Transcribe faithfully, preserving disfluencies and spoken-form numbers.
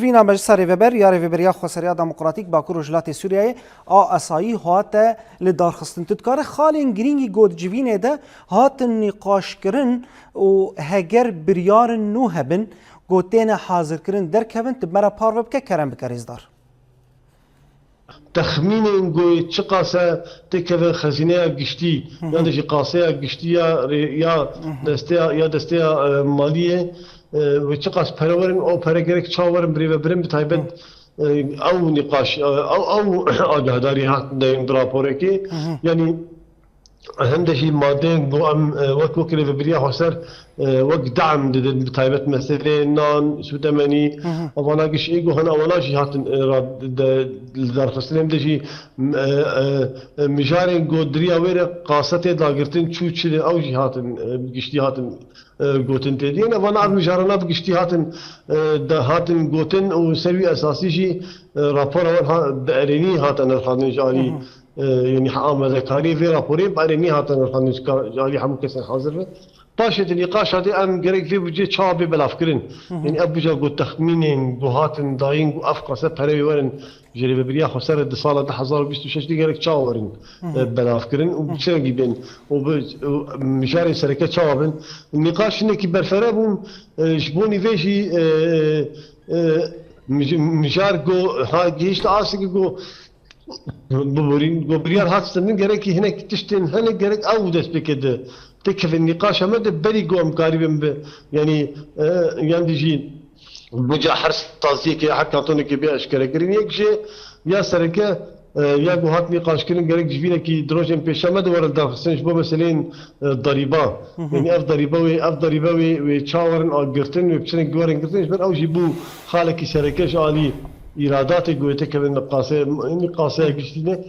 Civîna Meclisa Rêveber ya Rêveberiya Xweseriya Demokratîk Bakur Rojhilatê Sûriyeyê a esayî hate li darxistin. Tu dikare xalên girîngî ku di civînê de hatin nîqaşkirin û heger biryarin nû hebin ku têne hazirkirin derkevin, tu bi me re parve bike, kerem bike rêzdar. Texmînên ku çiqas e têkeve xezîneya giştî, yan de jî qaseya giştî ya rê-, ya desteya, ya desteya e, maliyê, e, wê çiqas pere werin, ew pere gerek çawa werin bi rê ve birin, bi taybet e, ew nîqaş, e, ew, ew agahdarî hat dayîn di raporekê. Yanî hinde jî madeyên ku em e, wek wek rêvebiriya xweser e, wek de'm didin, bi taybet meseleyê nan, sûdemenî, evana giş ê ku hene, evana jî hatin e, ra-, de, li darxistinên de jî m, e, e, e, mijarên ku di riya wê re qase tê dagirtin çû çi, ew jî hatin e, bi giştî hatin e, gotin tê diyên. Evana ev mijarana bi giştî hatin e, de hatin gotin û ser wî esasî jî e, rapora wan ha, bi erênî hate nirxandin ji alî e, yanî amadekariyê vê raporê bi erênî hate nirxandin ji ka-, ji alî hemû kesên hazir ve. Paşê di nîqaşa de em gerek vê budcê çawa bê belavkirin. Yanî ev budca ku texmînên ku hatin dayîn ku ev qase perewê werin ji Rêveberiya Xweser re di sala du hezar û bîst û şeş de gerek çawa werin e, belavkirin û bi çi rengî bên û bi û mijarên sereke çawa bin. Nîqaş hinekî berfere bûn, e, ji bonî vê jî e, e, e, mij- mijar ku ha gihişte astekî ku biborîn, ku biryar hat stendin, gerekî hinek tiştên hene gerek ew dest pê ke di têkevin nîqaşa me de berî ku em karîbin bi, yanî e, yan dî jî buca her saziyekê ya her kantonekê bê eşkerekirin. Yek jê ya sereke e, ya ku hat nîqaşkirin gerek ji vînekî di rojên pêşiya me de were darxistin ji bo meseleyên e, darîba. Yanî ev darîba wê, ev darîba wê, wê çawa werin a girtin, wê bi çi rengî werin girtin, ji ber ew jî bû xalekî sereke ji alî îradatê ku wê têkevin li qase, yanî qaseya giştî ne.